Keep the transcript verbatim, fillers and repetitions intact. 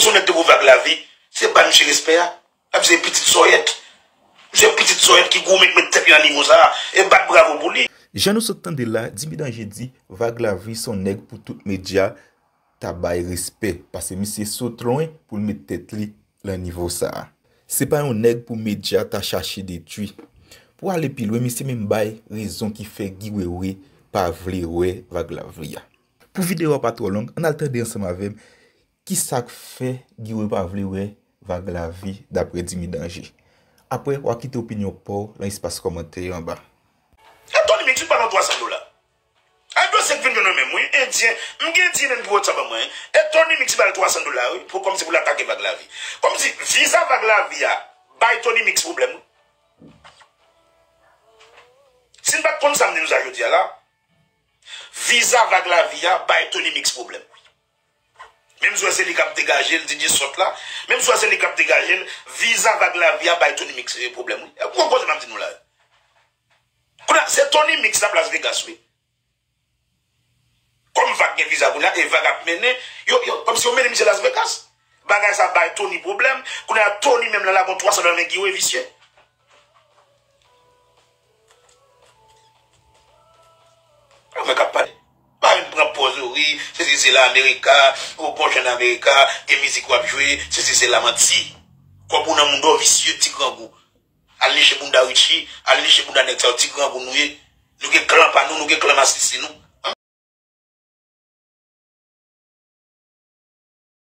Se yon nèg te pou Vag Lavi, se bay misye respè a. Misye se pitit sòyèt. Misye se pitit sòyèt ki goumen, ki met tèt li nan nivo sa a. E bat bravo pou li. Jan nou sot tande la, Dimi Danje di Vag Lavi se yon nèg pou tout medya ta bay respè, paske misye sot lwen pou l met tèt li lan nivo sa a. Se pa yon nèg pou medya ta chache detwi. Pou ale pi lwen, misye menm bay rezon ki fè Guy Wewe pa vle wè Vag Lavi a. Pou videyo a pa twò long, ann al tande ansanm avè m kisa k fè Guy Wewe pa vle wè Vag Lavi, daprè Dimi Danje. Apre, w a kite opinyon pa w lan espas kòmantè yo anba. E Tony Mix, li ba l yon twa san dola. Ay, dosye k vin jwenn mwen menm, wi. Endyen, m gen Endyen menm ki WhatsApp ban mwen. E Tony Mix ba l twa san dola, wi, pou kòmsi pou l atake Vag Lavi. Kòmsi viza Vag Lavi a bay Tony Mix pwoblèm, wi. Si n pa t konn sa m di nou sa jodi a la, viza Vag Lavi a bay Tony Mix pwoblèm. Menm si w wè se li k ap degaje l, D J Sòt la, menm si w wè se li k ap degaje l, viza Vag Lavi a bay Tony Mix, eh, pwoblèm, wi. E gwo koze m ap di nou la. Kounye a, se Tony Mix k ap Las Vegas, wi. Kòm Vag gen viza kounye a, e Vag ap mennen, yo, yo, kòmsi yo mennen misye Las Vegas. Bagay sa bay Tony pwoblèm. Kounye a, Tony menm lan la gon twa san dola nan men Guy Wewe, visye. Mwen k ap pale. Pa vin pran pòz ou ri, sesi sela Amerika, ou bon jan Amerika, gen mizik w ap jwe, sesi sela, manti. Kòb ou nan mouda w, visye, ti grangou. Al niche bounda Richie, al niche bounda nèg sa yo, ti grangou nou ye. Nou gen klan pa nou, nou gen klan masisi nou.